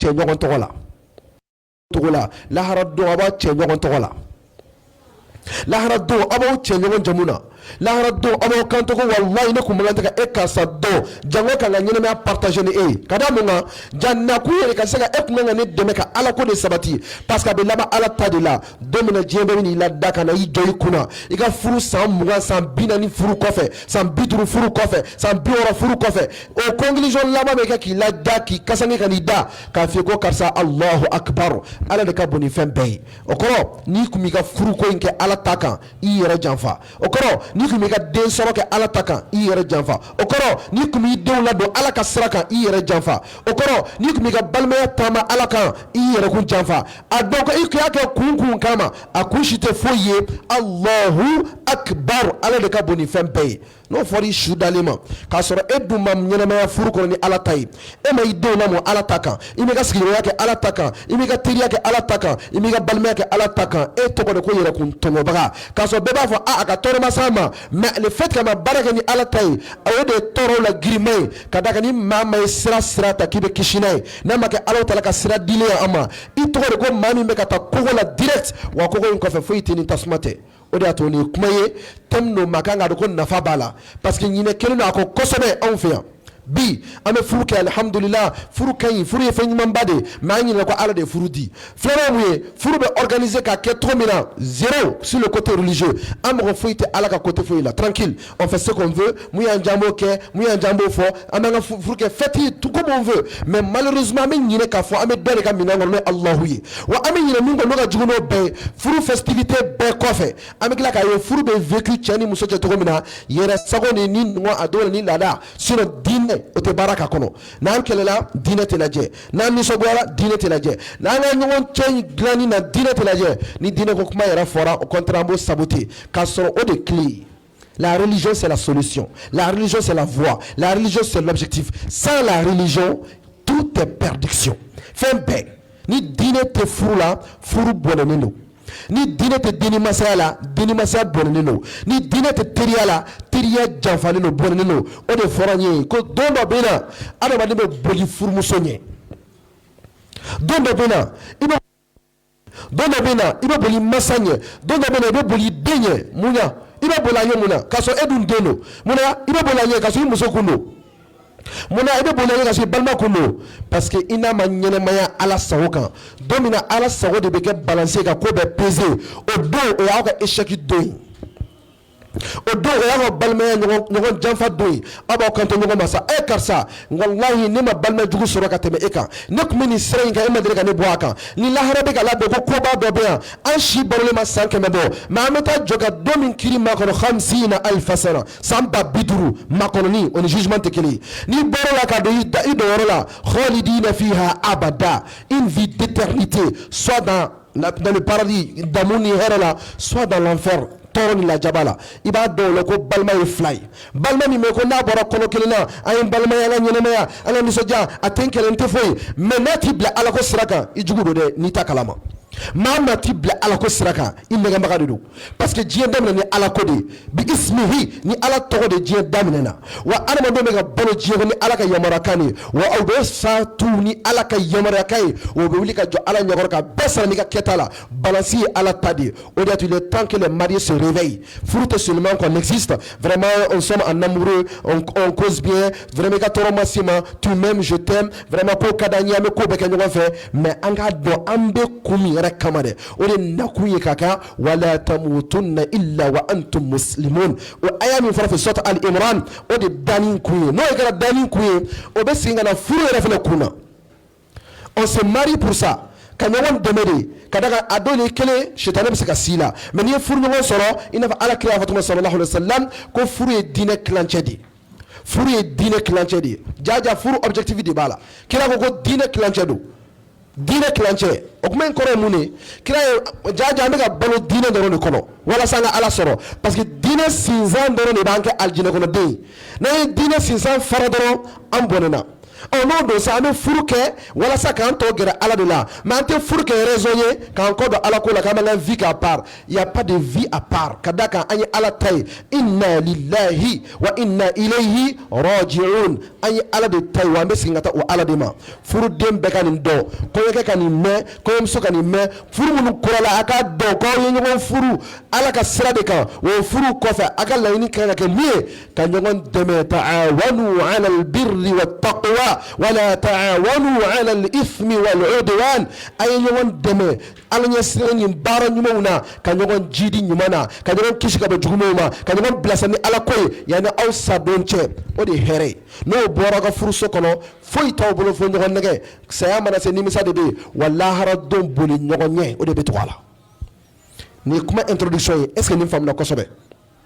cɛ ɲɔgɔn tɔgɔ la togo la, lahara don aw b'aw cɛ ɲɔgɔn tɔgɔ la, lahara don aw b'aw cɛ ɲɔgɔn jamu na, lahara don aw b'aw kanto ko walayi, ne kun man kan tɛ ka e karisa dɔn, jango ka n ka ɲɛnamaya partager ni e ye. Ka da mun kan? Ja nakun yɛrɛ ka se ka e kun kan ka ne dɛmɛ ka Ala ko de sabati, parce que a bɛ laban Ala ta de la. Don min na diɲɛ bɛɛ bɛ n'i lada ka na i jɔ i kunna, i ka furu san 20, san 40 furu kɔfɛ, san 50 furu kɔfɛ, san 60 furu kɔfɛ, o conclusion laban bɛ kɛ k'i lada, k'i kasange, ka n'i da k'a f'i ye ko karisa, Alahu akibaru, Ala de ka bon ni fɛn bɛɛ ye. O kɔrɔ, n'i kun b'i ka furuko in kɛ Ala ta kan, i yɛrɛ janfa. O kɔrɔ, n'i kun b'i ka den sɔrɔ kɛ Ala ta kan, i yɛrɛ janfa. O kɔrɔ, n'i kun b'i denw ladon Ala ka sira kan, i yɛrɛ janfa. O kɔrɔ, n'i kun b'i ka balimaya taama Ala kan, i yɛrɛ kun janfa. A dɔn ko i kun y'a kɛ kun kun kama, a kun si tɛ foyi ye. Alahu akibaru, Ala de ka bon ni fɛn bɛɛ ye. N'o fɔra i su dalen ma, k'a sɔrɔ e dun ma ɲɛnamaya furu kɔnɔ ni Ala ta ye, e ma i denw lamɔ Ala ta kan, i m'i ka sigiɲɔgɔnya kɛ Ala ta kan, i m'i ka teriya kɛ Ala ta kan, i m'i ka balimaya kɛ Ala ta kan, e tɔgɔ de ko yɛrɛkun tɔɲɔbaga, k'a sɔrɔ bɛɛ b'a fɔ a ka tɔɔrɔ ma s'a ma. Mais le fait que a ma baara kɛ ni Ala ta ye, o de ye tɔɔrɔw la girinma ye. Ka da kan, ni maa ma ye sira sira ta k'i bɛ kisi n'a ye, n'a ma kɛ Ala ta ka sira dilen ye an ma, i tɔgɔ de ko maa min bɛ ka taa kogo la direct. Wa kogo in kɔfɛ, foyi tɛ ni tasuma tɛ. O de y'a to nin ye kuma ye, thème don, maa kan k'a dɔn ko nafa b'a la, parce que ɲinɛ kelen don a kɔ kosɛbɛ anw fɛ yan. Bi an bɛ furu kɛ, alihamudulila, furu ka ɲi, furu ye fɛn ɲumanba de ye, mais an ɲinɛ ko Ala de ye furu di. Filanan mun ye? Furu bɛ organiser ka kɛ cogo min na, zéro sur le côté religieux. An mɔgɔ foyi tɛ Ala ka côté foyi la. Tranquille, on fait ce qu'on veut. Mun y'an diya, an b'o kɛ. Mun y'an diya, an b'o fɔ. An b'an ka furu kɛ fête tout comme on veut. Mais malheureusement, an bɛ ɲinɛ k'a fɔ an bɛ dɔ de ka minɛn kɔnɔ, n'o ye Alahu ye. Wa an bɛ ɲinɛ min kɔ, n'o ka jugu n'o bɛɛ ye, furu festivité bɛɛ kɔfɛ, an bɛ tila k'a ye furu bɛ vécu cɛ ni muso cɛ cogo min na, yɛrɛ sago ni ni nɔgɔ a dɔw la ni laada. Sinon diinɛ, o tɛ baara k'a kɔnɔ. N'an kɛlɛla, diinɛ tɛ lajɛ. N'an nisɔngoyara, diinɛ tɛ lajɛ. N'an ka ɲɔgɔn cɛ dilanni na, diinɛ tɛ lajɛ. Ni diinɛ ko kuma yɛrɛ fɔra, au contraire, an b'o saboter, k'a sɔrɔ o de clé ye. La religion, c'est la solution. La religion, c'est la voie. La religion, c'est l'objectif. Sans la religion, tout est perdition. Fɛn bɛɛ. Ni diinɛ tɛ furu la, furu bɔnɛnen don. Ni diinɛ tɛ dennimasaya la, dennimasaya bɔnɛnen don. Ni diinɛ tɛ teriya la, teriya janfalen don, bɔnɛnen don. O de fɔra n ye ko don dɔ bɛ na, adamaden bɛ boli furumuso ɲɛ. Don dɔ bɛ na, i bɛ don dɔ bɛ na, i bɛ boli masa ɲɛ. Don dɔ bɛ na, i bɛ boli den ɲɛ. Mun na i bɛ boli a ɲɛ? Mun na k'a sɔrɔ e dun den don? Mun na i bɛ boli a ɲɛ k'a sɔrɔ i muso kun don? Mun na i bɛ boli a ɲɛ k'a sɔrɔ i balima kun don? Parce que i n'a ma ɲɛnɛmaya Ala sago kan. Don min na Ala sago de bɛ kɛ balance ka ko bɛɛ peser, o don, o y'aw ka échec don ye. O don, o y'aw ka balimaya ɲɔgɔn janfa don ye. Aw b'aw kanto ɲɔgɔn ma sa: e karisa, walahi, ne ma balima jugu sɔrɔ ka tɛmɛ e kan. Ne tun bɛ nin sira in kan, e ma deli ka ne bɔ a kan. Ni lahara bɛ ka labɛn ko koba dɔ bɛ yan, an si balolen ma san 100 bɔ, mais an bɛ taa jɔ ka don min kiri makɔnɔ, hamsina alifa sana, san 50,000 makɔnɔni, o ni jugement tɛ kelen ye. N'i bɔra la ka don i da i donyɔrɔ la, khalidina fiha abada, une vie d'éternité, soit dans le paradis, damu ni hɛrɛ la, soit dans l'enfer, tɔɔrɔ ni lajaba la. I b'a dɔn o la ko balima ye fila ye. Balima min bɛ ko n'a bɔra kɔnɔ kelen na, an ye balimaya, an ka ɲɛnɛmaya, an ka nisɔndiya, a tɛ n kɛlɛ, n tɛ foyi, mais n'a t'i bila Ala ko sira kan, i jugu don dɛ, n'i ta kalama. Maa maa t'i bila Ala ko sira kan, i nɛgɛbaga de don, parce que diɲɛ daminɛ ni Ala ko de ye. Bi ismihi, ni Ala tɔgɔ de diɲɛ daminɛna. Wa adamadenw bɛ ka balo diɲɛ kɔnɔ ni Ala ka yamaruyakan de ye, wa aw bɛ fatu ni Ala ka yamaruyakan ye. O bɛ wuli ka jɔ Ala ɲɛkɔrɔ ka bɛɛ sara n'i ka kɛta la. Balance ye Ala ta de ye. O de y'a to, il est temps que les mariés se réveillent. Furu tɛ seulement qu'on existe, vraiment, on sommes en amoureux, on cause bien, vraiment, i ka tɔɔrɔ ma s'i ma, tu m'aimes, je t'aime, vraiment, ko ka d'an ye, an bɛ ko bɛɛ kɛ ɲɔgɔn fɛ, mais an k'a dɔn an bɛ kun min yɛrɛ kama dɛ, o de nakun ye ka kan wala tamutunna illa wa antum muslimun. O aya min fɔra fɛ sourate Al Imran, o de danni kun ye. N'o kɛra danni kun ye, o bɛ segin ka na furu yɛrɛ fana kun na. On se marie pour ça, ka ɲɔgɔn dɛmɛ de. Ka da kan, a dɔw ni kelen, sitanɛ bɛ se ka s'i la, mais n'i ye furu ɲɔgɔn sɔrɔ, i n'a fɔ Ala kira y'a fɔ cogo min, sallallahu alaihi wa sallam, ko furu ye diinɛ tilancɛ de ye. Furu ye diinɛ tilancɛ de ye. Jaja, furu objectif de b'a la. Kira ko ko diinɛ tilancɛ don, diinɛ tilancɛ. O kuma in kɔrɔ ye mun de ye? Kira ye jaja, an bɛ ka balo diinɛ dɔrɔn de kɔnɔ walasa an ka Ala sɔrɔ, parce que diinɛ sinsan dɔrɔn de b'an kɛ alijinɛ kɔnɔden ye. N'an ye diinɛ sinsan fara dɔrɔn, an bɔnɛna. Ɔ, n'o don sa, an bɛ furu kɛ walasa k'an tɔ gɛrɛ Ala de la, mais an tɛ furu kɛ raison ye k'an kɔ don Ala ko la, k'an b'an ka vie kɛ à part. Il y a pas de vie à part, ka d'a kan an ye Ala ta ye. Inna lillahi wa inna ilayhi raji'un. An ye Ala de ta ye, wa an bɛ segin ka taa o Ala de ma. Furuden bɛɛ ka nin dɔn, kɔɲɔkɛ ka nin mɛn, kɔɲɔmuso ka nin mɛn. Furu minnu kɔrɔla, a k'a dɔn k'aw ye ɲɔgɔn furu Ala ka sira de kan. O furu kɔfɛ, a ka laɲini kan ka kɛ min ye, ka ɲɔgɔn dɛmɛ. Ta'awanu 'ala al-birri wat-taqwa wala ta'awanu 'ala al-ithmi wal-'udwan. A ye ɲɔgɔn dɛmɛ Ala ɲɛsiran ni baara ɲumanw na, ka ɲɔgɔn jidi ɲuman na, ka ɲɔgɔn kisi ka bɔ jugumanw ma, ka ɲɔgɔn bilasira ni Ala ko ye yanni aw sadon cɛ. O de ye hɛrɛ ye. N'o bɔra aw ka furuso kɔnɔ, foyi t'aw bolo fo ɲɔgɔn nɛgɛ. Saya mana se, nimisa de bɛ yen, wa lahara don boli ɲɔgɔn ɲɛ, o de bɛ tugu a la. Nin ye kuma introduction ye. Est ce que nin faamuna kosɛbɛ?